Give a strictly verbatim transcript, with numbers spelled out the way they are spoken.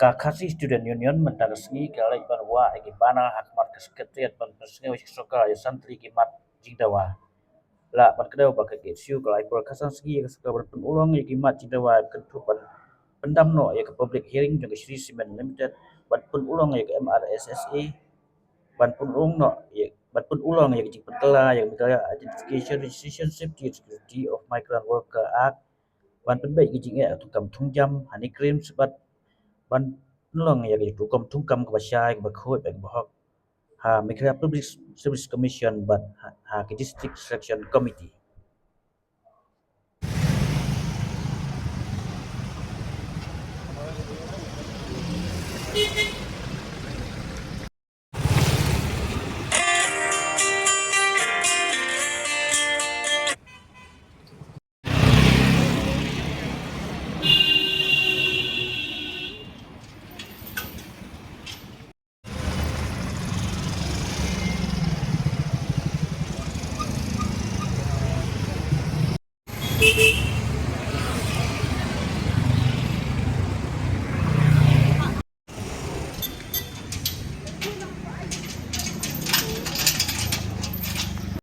Ka Khasi Student Union mynta ka sngi ka leit ban wah ïa ki banner ha khmat ka Secretariat ban pynsngew ïa ka sorkar ïa san tylli ki mat jingdawa. Lah ban kdew ba ka K S U ka la ai por khatsan sngi ïa ka sorkar ban pynurlong ïa ki mat jingdawa, kynthup ban pyndam noh ïa ka public hearing jong ka Shree Cement Limited, ban pynurlong ïa ka M R S S A, ban pynurlong noh ïa, ban pynurlong ïa ka jingpynkylla ïa ka Meghalaya Identification, Registration, Safety and Security of Migrant Worker Act, ban pynbeit ïa ka jingeh thungkam thungjam ha NEIGRIHMS, bad ban pynlong ïa ka rukom thungkam kaba shai, kaba khuid bad kaba hok ha Meghalaya Public Service Commission bad ha, ha ka District Selection Committee.